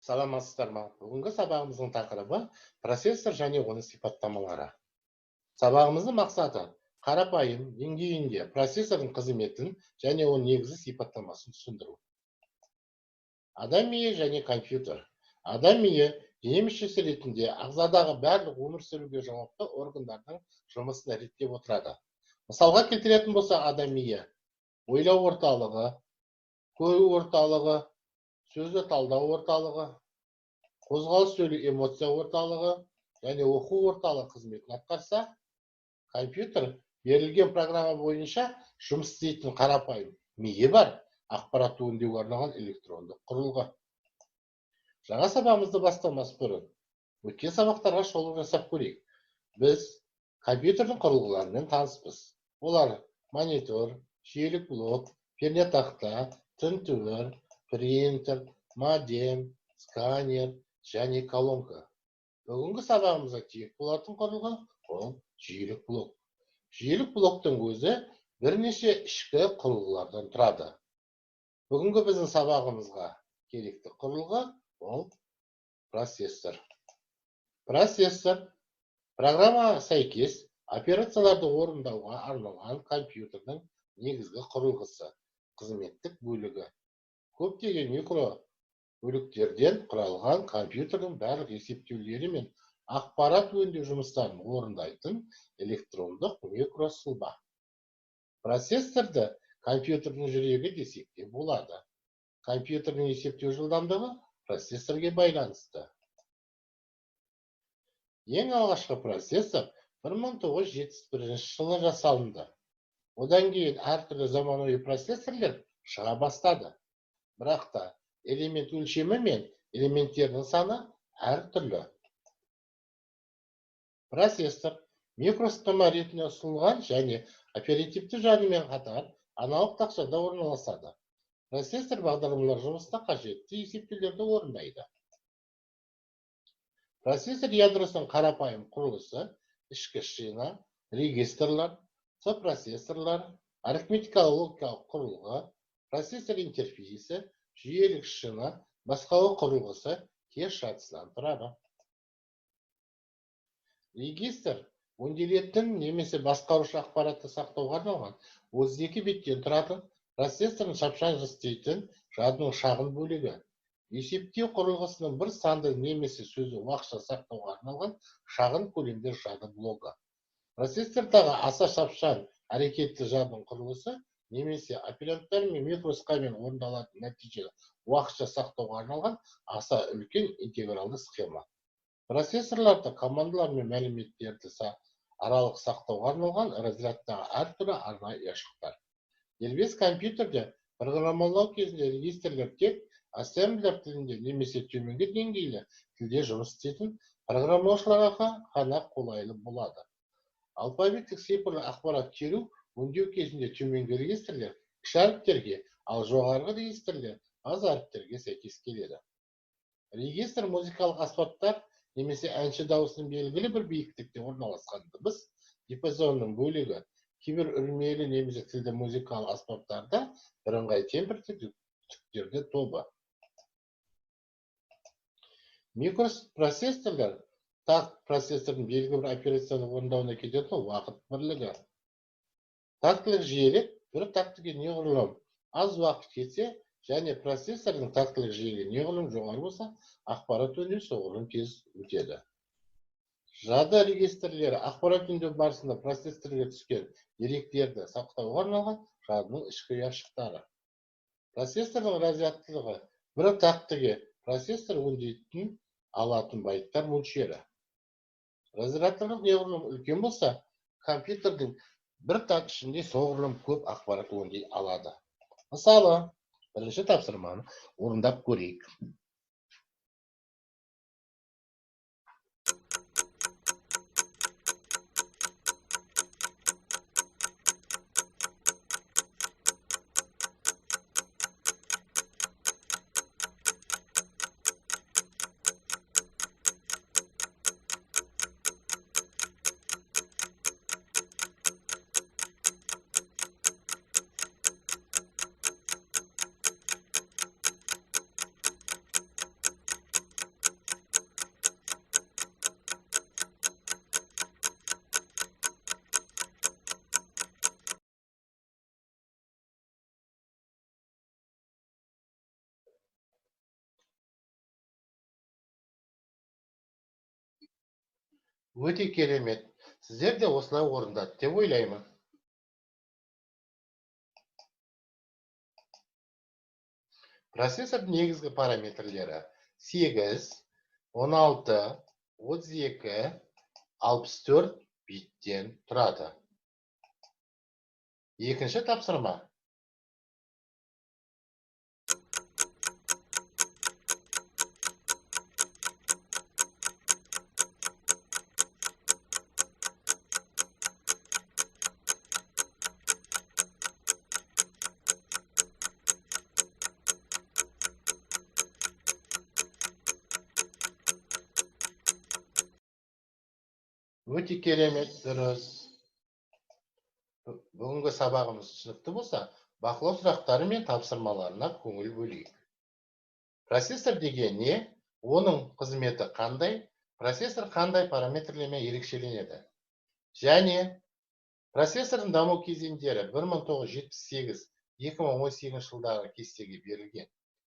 Саламатсыздар ма? Бүгінгі сабағымыздың тақырыбы процессор және оның сипаттамалары. Сабағымыздың мақсаты қарапайым деңгейінде процессордың қызметін және оның негізгі сипаттамасын түсіндіру. Адам миы және компьютер. Адам миы дене мүшесі ретінде ағзадағы барлық өмір сүруге жауапты органдардың жұмысын реттеп отырады. Мысалға келтіретін болсақ, адам миы ойлау орталығы, көру орталығы, сөзді талдау орталығы, қозғалыс, сөйлеу, эмоция орталығы және оқу орталығы қызметін атқарса, компьютер берілген программа бойынша жұмыс істейтін қарапайым миы бар ақпаратты өңдеуге арналған электрондық құрылғы. Жаңа сабағымызды бастамас бұрын өткен сабақтарға шолу жасап көрейік. Біз компьютердің құрылғыларымен таныспыз. Олар монитор, жүйелік блок, пернетақта, тінтуір, принтер, модем, сканер және колонка. Бүгінгі сабағымызға керек болатын құрылғы ол жүйелік блок. Жүйелік блоктың өзі бірнеше ішкі құрылғылардан тұрады. Бүгінгі біздің сабағымызға керекті құрылғы ол процессор. Процессор программаға сәйкес операцияларды орындауға арналған компьютердің негізгі құрылғысы, қызметтік бөлігі. Көптеген микро бөліктерден құралған компьютердің барлық есептеулері мен ақпарат өңдеу жұмыстарын орындайтын электрондық микросұлба. Процессорды компьютердің жүрегі десек те болады. Компьютердің есептеу жылдамдығы процессорге байланысты. Ең алғашқы процессор 1971 жылы жасалынды. Одан кейін әртүрлі заманауи процессорлер шыға бастады. Бірақ та элемент өлшемі мен элементтердің саны әртүрлі. Процессор микросхема ретінде ұсынылған және оперативті жадымен қатар аналық тақшада орналасады. Процессор бағдарламалар жұмысына қажетті есептеулерді орындайды. Процессор ядросының қарапайым құрылысы ішкі шина, регистрлар, сопроцессорлар, арифметикалық логикалық құрылғы, процессор интерфейсі, жүйелік шина, басқару құрылғысы кеш жадысынан тұрады. Регистр өңделетін немесе басқарушы ақпаратты сақтауға арналған 32 беттен тұратын процессордың шапшаң істейтін жадының шағын бөлігі. Есептеу құрылғысының бір санды немесе сөзді уақытша сақтауға арналған шағын көлемді жады блогы. Процессордағы аса шапшаң әрекетті жадының құрылысы немесе операнттар мен микросхемамен орындалатын нәтижені уақытша сақтауға арналған аса үлкен интегралды схема. Процессорларда командалар мен мәліметтерді аралық сақтауға арналған разрядтағы әртүрлі арнайы ұяшықтар. Дербес компьютерде программалау кезінде регистрлер тек ассемблер тілінде немесе төменгі деңгейлі тілде жұмыс істейтін программалаушыларға ғана қолайлы болады. Алфавиттік цифрлы ақпарат теру өңдеу кезінде төменгі регистрлер кіші әріптерге, ал жоғарғы регистрлер аз әріптерге сәйкес келеді. Регистр музыкалық аспаптар немесе әнші дауысының белгілі бір биіктікте орналасқан дыбыс диапазонының бөлігі, кейбір үрмелі немесе тілді музыкалық аспаптарда бірыңғай тембрді түктерді тобы. Микропроцессорлар такт процессордың белгілі бір операцияны орындауына кететін уақыт бірлігі. Тактілік жиілік бір тактіге неғұрлым аз уақыт кетсе және процессордың тактілік жиілігі неғұрлым жоғары болса, ақпарат өңдеу соғұрлым тез өтеді. Жады регистрлері ақпарат өңдеу барысында процессорге түскен деректерді сақтауға арналған жадының ішкі ұяшықтары. Процессордың разрядтылығы бір тактіге процессор өңдейтін алатын байттар мөлшері. Разрядтылық неғұрлым үлкен болса, компьютердің бір такт ішінде соғұрлым көп ақпарат өңдей алады. Мысалы, бірінші тапсырманы орындап көрейік. Өте керемет. Сіздер де осылай орындады деп ойлаймын. Процессордың негізгі параметрлері 8, 16, 32, 64 биттен тұрады. Екінші тапсырма. Өте керемет, дұрыс. Бүгінгі сабағымыз түсінікті болса, бақылау сұрақтары мен тапсырмаларына көңіл бөлейік. Процессор деген не? Оның қызметі қандай? Процессор қандай параметрлермен ерекшеленеді? Және процессордың даму кезеңдері 1978-2018 жылдары кестеге берілген.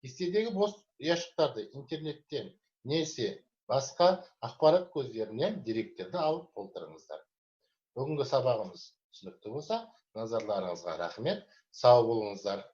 Кестедегі бос ұяшықтарды интернеттен немесе басқа ақпарат көздерінен деректерді алып толтырыңыздар. Бүгінгі сабағымыз түсінікті болса, назарларыңызға рахмет. Сау болыңыздар.